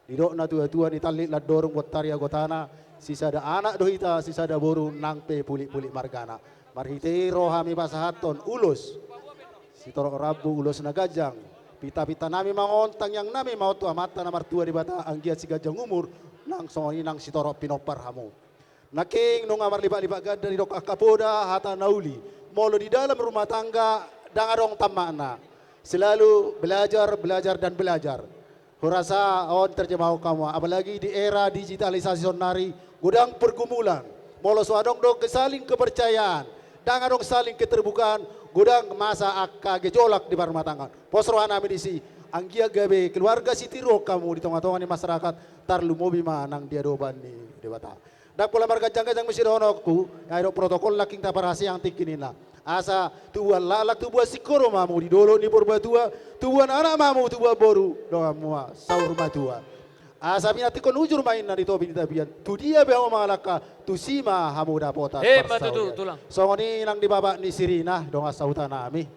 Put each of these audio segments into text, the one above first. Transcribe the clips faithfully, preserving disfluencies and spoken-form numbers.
Didok na tua-tua ni tallit landorung bontar ia gotana, sisada anak do hita, sisada boru nang pe pulik-pulik margana. Marhite i ro hami pasahathon ulos sitorop rambu, ulos na ganjang. Pinta-pinta nami ma on, tangiang nami ma on tu Amanta na martua Debata, anggiat siganjang umur, nang songon i nang sitorop pinompar hamu. Nangkin nunga marlipat-lipat ganda didok angka poda, hata na uli. Molo di dalam rumah tangga, ndang adong tamatna. Selalu belajar, belajar, dan belajar. Hurasa on terjemahon hamu, apalagi di era digitalisasi sonari, godang pergumulan. Molo so adong do saling kepercayaan, ndang adong saling keterbukaan, godang masa angka gejolak di parrumatanggaon. Pos roha nami disi, anggiat gabe keluarga sitiruon hamu di tonga-tonga ni masyarakat, tarlumobi ma nang di adopan ni Debata. Ndang pola marganjang-ganjang muse dohononku, ai didok protokol nangkin taparhaseang tingki ninna. Asa tubuan laklak tubuan singkoru ma hamu di dolok ni Purbatua, tubuan anak ma hamu tubuan boru, dongan mua saur matua. Asa pinantikhon hujur ma inna di topi ni tapian, tu dia pe hamu mangalangka, tusi ma hamu dapotan. Emma tutu, parsaulian. Tulang. Songon i nang di bapak ni si Rina, dongan sahuta nami.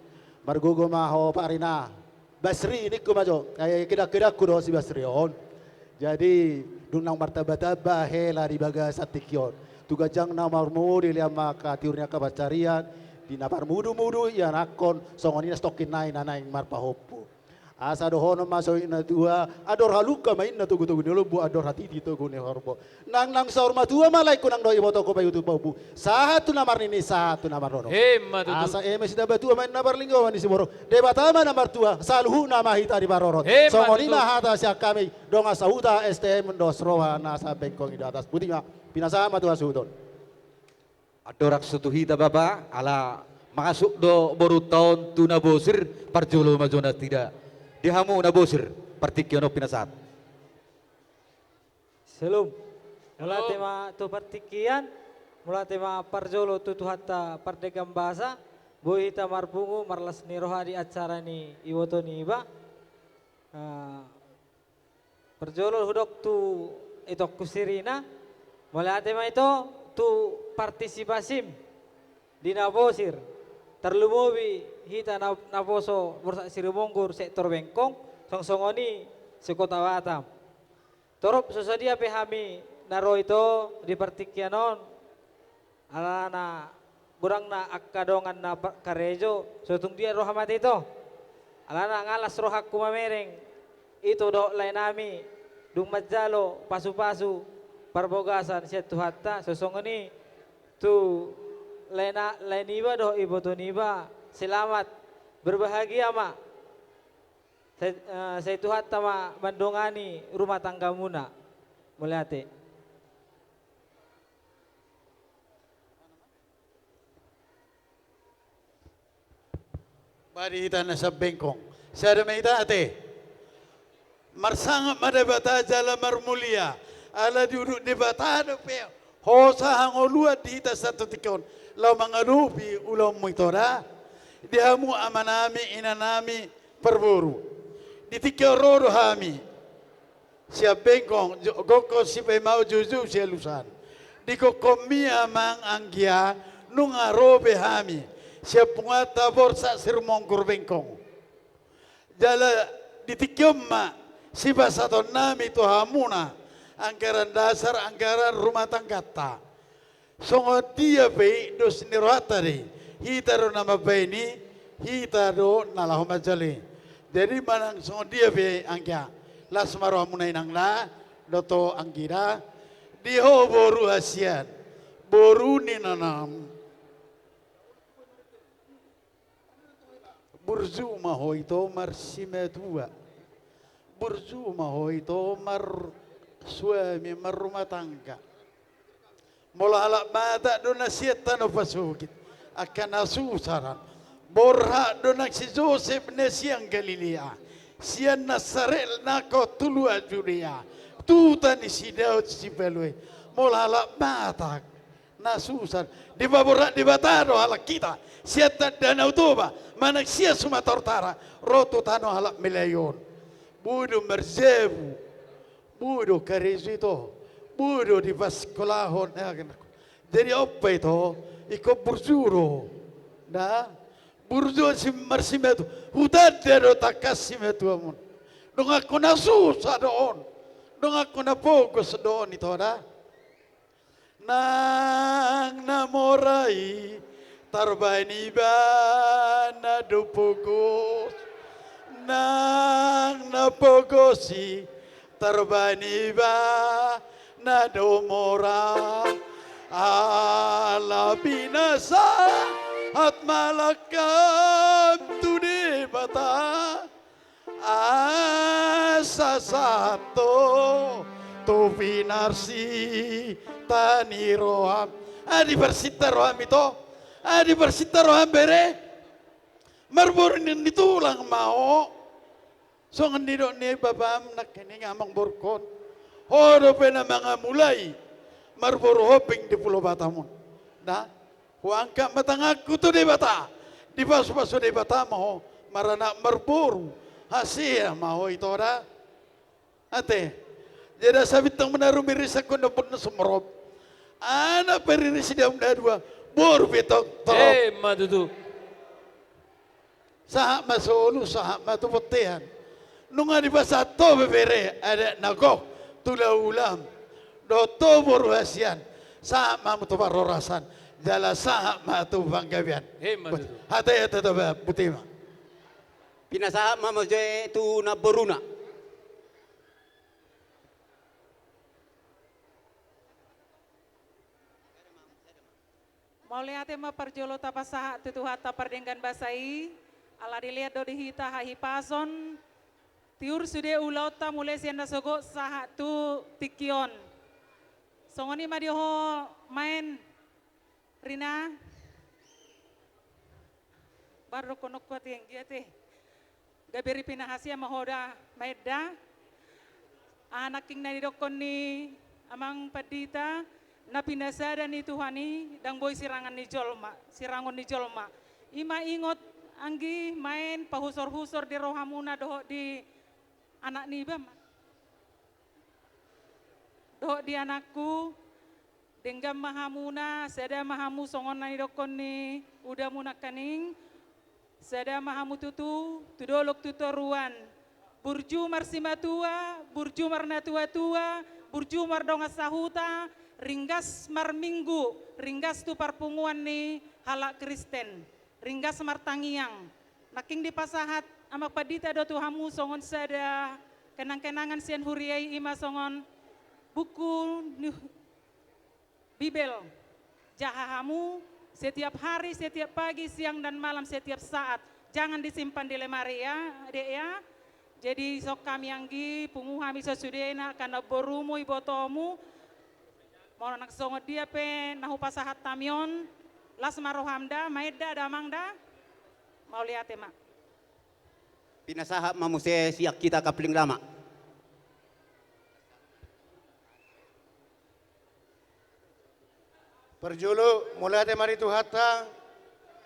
Margogo ma ho Pak Rina. Basri, ningku ma jo, ai kedang-kedangku do si Basri on. Jadi, dung naung martamba-tamba hela di bagasan tingki on, tu ganjang na marmudi lean ma angka tiur ni angka pansarian, di na parmudu-mudu ianakhon, songon i na sitongkin nai na naeng marpahompu. Asa dohonon ma songon i na tua, andor halumpang ma inna togu-togu ni lombu, andor hatiti togu ni horbo. Nang, nang saur matua ma laengku, nang dohot ibotongku paihutihut pahompu. Sahat tu na marnini, sahat tu na marnono. Emma tutu. Asa eme sitamba tua ma inna parlinggoman ni siborok. Debata ma na martua, saluhutna ma hita diparorot. Emma tutu. Songon i ma hata sian hami, dongan sahuta S T M dos roha na sambengkong i di atas. Boti ma, pinasahat ma tu hasuhuton. Andorang so tu hita bapa, ala masuk do borunta on tu na bosir, parjolo ma jo nasida. Di hamu na bosir, partingkian on pinasahat. Syalom. Syalom. Mauliate ma tu partingkian, mauliate ma parjolo tu Tuhanta pardenggan basa, boi hita marpungu marlas ni roha di acara ni iboto niba. Ah, parjolo hudok tu itongku si Rina, mauliate ma ito tu partisipasim di na bosir, tarlumobi hita na, naposo Borsak Sirumonggur sektor Bengkong, song-songon i se-Kota Batam. Torop so sadia pe hami na ro ito di partingkian on, alana godang na angka dongan na pa-, karejo, so tung dia roha ma ito. Alana ngalas rohangku mamereng ito dohot lae nami, dung manjalo pasu-pasu parbagason sian Tuhanta, so songon i tu lae na-, lae niba dohot iboto niba, selamat, berbahagia ma. Sai, eh, sai Tuhanta ma mandongani rumah tanggamuna. Mauliate. Boti hita na sambengkong. Sada ma hita ate. Marsangap ma Debata jala marmulia. Ala diudut Debata dope hosa hangoluan di hita sahat tu tingki on, laho mangadopi ulaonmu ito da. Di hamu amanami, inanami, parboru. Di tingki on ro do hami sian Bengkong, jo-, gokhon Sipaimao, joujou sialusan. Di gokhonmi amang anggia, nunga ro be hami sian punguanta Borsak Sirumonggur Bengkong. Jala di tingki on ma sipasahatonnami tu hamuna anggaran dasar, anggaran rumah tangganta. Songon dia pe i dos ni rohanta do i, hita do na mambahen i, hita do na laho manjalo i. Jadi manang songon dia pe anggia, las ma rohamuna inang da, dohot ho anggi da, di ho boru hasian, boru ni inanam. Burju ma ho ito marsimatua. Burju ma ho ito marsuami, marrumah tangga. Molo halak Batak do na sian tano pasogit, angka na susa do on. Borhat do nang si Josep na sian Galilea, sian Nasaret nangkok tu luat Judea, tu huta ni si Daud Sipalua i. Molo halak Batak na susa, dipaborhat Debata do halak hita sian Danau Toba manang sian Sumatera Utara ro tu tano halak Melayu on. Boi do marjabu, boi do karejo ito, boi do dipasikolahon. Jadi on pe ito ingkon burju do. Nah, burju si marsimatua, hutanda do tangkas simatuamuna. Donganku na susa do on. Donganku na pogos do on, ito da. Nang na mora i tarbaen iba na do pogos. Nang na pogos i tarbaen iba na do mora. Ala pinasahat ma langkam tu Debata, asa sahat ho tu pinarsinta ni roham. Ai diparsinta roham, ito. Ai diparsinta roham, bere. Marboru ni tulang ma ho. Songon nidok ni bapam nangkining, amangborungkon, ho dope na mangamulai marboru hombing di Pulo Batam on. Da, huangkat ma tanganku tu Debata, dipasupasu Debata ma ho maranak marboru hasea ma ho, ito da. Ate. Jala sabintang manaru mirisak gondang bona sumorop, anak pe riri sidaun na dua, boru pe tongtong. Emma tutu. Sahat ma solu, sahat ma tu bontean. Nunga dipasahat ho be, bere, adat na gok tu hulahulam dohot tu boru hasean. Sahat ma hamu tu parhorasan jala sahat ma tu panggabean. Emma tutu. Hata i, hata i, hata i, botima. Pinasahat ma muse tu namboruna. Mauliate ma parjolo tapasahat tu Tuhanta pardenggan basa i, ala dilehon do di hita hahipason, tiur sude ulaonta mulai sian na sogot sahat tu tingki on. Songon i ma di ho, maen, Rina. Baru dohononku ate, anggiat e gabe ripina hasea ma ho da, maen da. Aha nangkin na nidokkon ni amang pandita, na pinasada ni Tuhan i ndang boi sirangan ni jolma, sirangon ni jolma. I ma ingot, anggi, maen, pahusorhusor di rohamuna dohot di anak niba ma, dohot di anakku. Denggan ma hamuna, sada ma hamu songon na nidokkon ni udamu nangkining. Sada ma hamu tutu, tu dolok tu toruan. Burju marsimatua, burju marnatuatua, burju mardongan sahuta, ringgas marminggu, ringgas tu parpunguan ni halak Kristen, ringgas martangiang. Nangkin dipasahat amang pandita do tu hamu songon sada kenang-kenangan sian huria i, i ma songon buku ni Bibel. Jaha hamu setiap hari, setiap pagi, siang dan malam, setiap saat. Jangan disimpan di lemari ya, Dek ya. Jadi songon hami anggi, pungu hami sasudena, angka namborumu, ibotomu. Molo nang songon dia pe na hupasahat hami on, las ma roham da, maen da, damang da. Mauliate ma. Pinasahat ma muse sian hita Kapling Lama. Parjolo, mauliate ma di Tuhanta,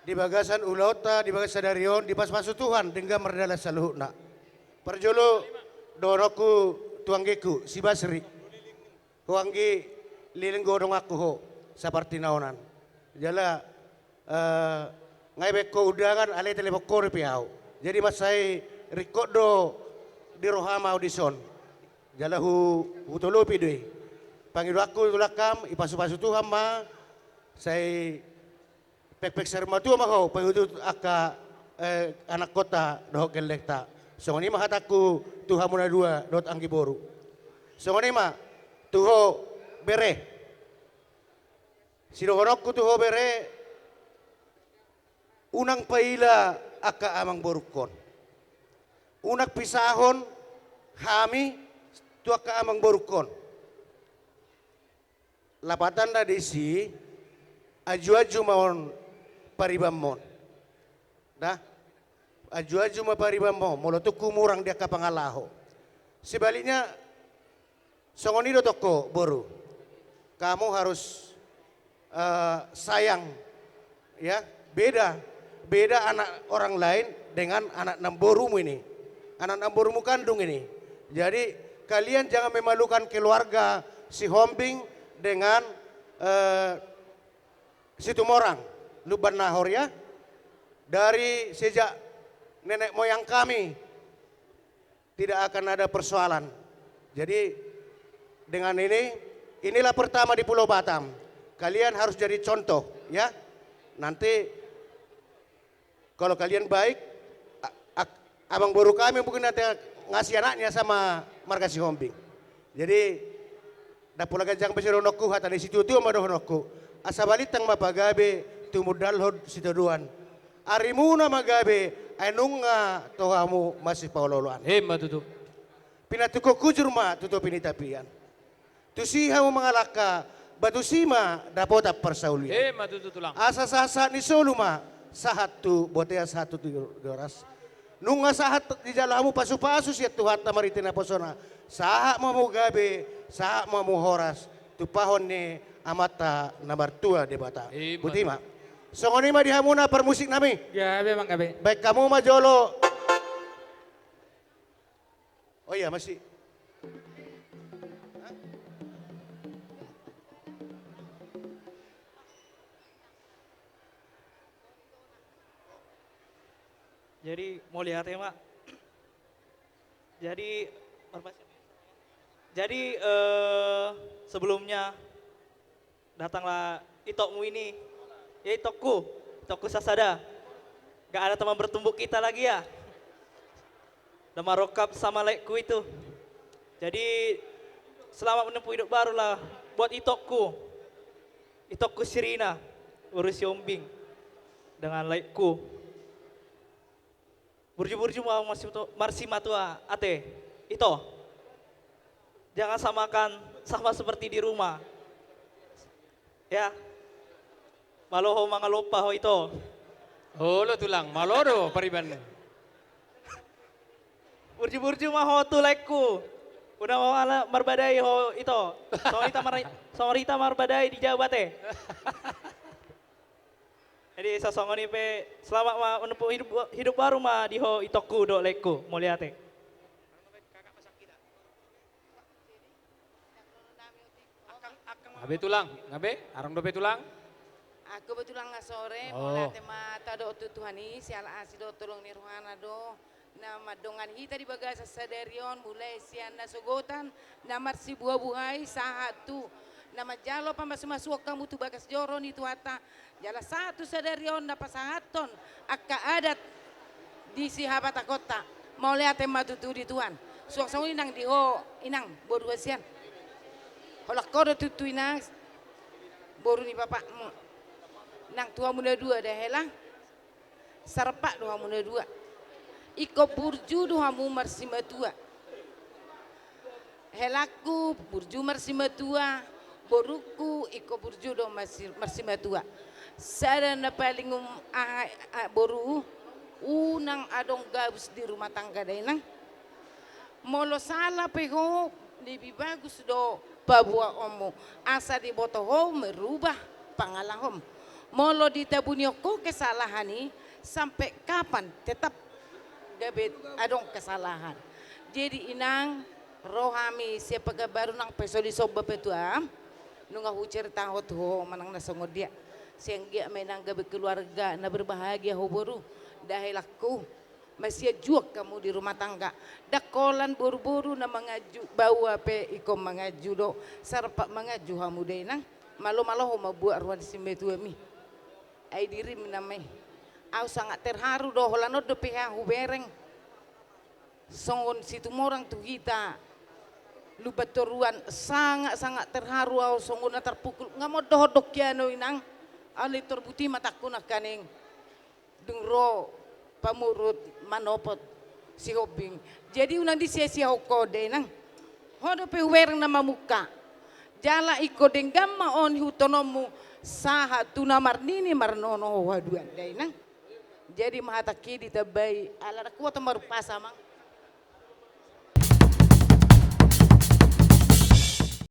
di bagasan ulaonta, di bagasan sadari on, dipasupasu Tuhan denggan mardalan saluhutna. Parjolo, dohononku tu anggingku, si Basri. Ho anggi, leleng do donganku ho, sapartinaonan. Jala, eh, nga dibaen ho undangan, alai telepon ho dope ahu. Jadi mansai ringkot do di roham ahu dison. Jala hu-, hutolopi do i. Pangidoanku tu langkam, dipasupasu Tuhan ma, sai pekpek saur matua ma ho, paihutihut angka, eh, anakkonta dohot gellengta. Songon i ma hatangku tu hamu na dua dohot anggi boru. Songon i ma tu ho bere. Sidohononku tu ho bere, unang paila angka amangborungkon. Unang pisahon hami tu angka amangborungkon. Lapatanna disi, anjuanju ma on paribanmon. Da, anjuanju ma paribanmon, molo tung humurang di angka pangalaho. Sebaliknya, songon i do tong ho, boru. Kamu harus, eh, sayang, ya, beda, beda anak orang lain dengan anak namborumu ini, anak namborumu kandung ini. Jadi, kalian jangan memalukan keluarga Sihombing dengan, eh, Situmorang, Lumban Nahor, ya. Dari sejak nenek moyang kami, tidak akan ada persoalan. Jadi, Dengan ini, inilah pertama di Pulau Batam. Kalian harus jadi contoh, ya. Nanti kalau kalian baik, a-, a-, amangboru kami mungkin nanti ngasih anaknya sama marga Sihombing. Jadi, ndang pola ganjang be sidohononku, hata ni situatua ma dohononku. Asa balintang ma pagabe, tumundalhon sitadoan. Arimuna ma gabe, ai nunga tu hamu masipaolooloan. Emma tutu. Pinantikhon hujur ma tu topi ni tapian. Tusi hamu mangalangka, ba tusi ma dapotan parsaulian. Emma tutu, Tulang. Asa sahat-sahat ni solu ma, sahat tu bontean, sahat tu tigaras. Nunga sahat dijalo hamu pasu-pasu sian Tuhanta marhite naposona. Sahat ma hamu gabe, sahat ma hamu horas, tumpahon ni Amanta na martua Debata. Emma tutu. Boti ma. Songon i ma di hamuna parmusiknami. Gabe, Amang, gabe. Baen hamu ma jolo. Oh iya, masih. Jadi, mauliate ma. Jadi, marpas-, jadi, eh, sebelumnya, datanglah itokmu ini. Ya, itokku, itokku sasada. Gak ada teman bertumbuk kita lagi, ya. Udah marongkap sama laekku itu. Jadi, selamat menempuh hidup baru lah buat itokku. Itokku si Rina, boru Sihombing, dengan laekku. Burju-burju ma marsi-, marsimatua ate, ito. Jangan samakan sama seperti di rumah. Ya. Malo ho mangalompa ho, ito. Olo, Tulang, malo do pariban. Burju-burju ma ho tu laengku. Unang ho ala marbadai ho, ito. Songon hita mar-, songon hita marbadai di Jawa, ate. Jadi, sasongon i pe, selamat ma menempuh hidup, hidup baru ma di ho, itokku dohot laengku. Mauliate. Gabe, Tulang, gabe, adong dope, Tulang? Anggo pe, Tulang, nga sore. Oh. Mauliate ma tadohot tu Tuhan i, siala asi dohot holong ni rohana do na mandongani hita di bagasan sadari on, mulai sian nasogotan, na marsibuha-buha i, sahat tu na manjalo pamasumasuon hamu tu bagas joro ni Tuhanta, jala sahat tu sadari on na pasahathon angka adat di sihabatakonta. Mauliate ma tutu di Tuhan. Suang songon i nang di ho, Inang, boru hasian. Holan ho do tutu, Inang, boru ni bapakmu. Nang tu hamu na dua da, hela. Sarpak do hamu na dua. Ingkon burju do hamu marsimatua. Helangku burju marsimatua, borungku ingkon burju do marsi-, marsimatua. Sada na paling um-, aha, ah, boru, unang adong gabus di rumah tangga da, Inang. Molo sala pe ho, lebih bagus do paboaonmu, asa diboto ho merubah pangalahom. Molo ditabunion ho kesalahan i, sampe kapan tetap gabe adong kesalahan. Jadi, Inang, ro hami sian Pekanbaru nang pe so disomba pe tu am, nunga huceritahon tu ho manang na songon dia. Sai anggiat ma, Inang, gabe keluarga na berbahagia ho, boru, da helangku. Masianjuak hamu di rumah tangga. Ndang holan boru-boru na manganju, baoa pe ingkon manganju do, sarpak manganju hamu da, Inang. Malo-malo ho mambuat roha ni simatuami. Ai dirim nama i. Au sangat terharu do, holan on dope hea hubereng. Songon Situmorang tu hita, Lumban Toruan, sangat-sangat terharu au, songon na terpukul. Nga mondok-ondok hian au, Inang. Alai torbut i matangku nangkaning. Dung ro pamurut manopot Sihombing. Jadi unang disia-siahon ho da, Inang. Ho dope hubereng na mamungka. Jala ingkon denggan ma on ihuthononmu sahat tu na marnini marnono ho haduan da, Inang. Jadi ma hatangki ditambai, ala ndang huboto marumpasa, Amang.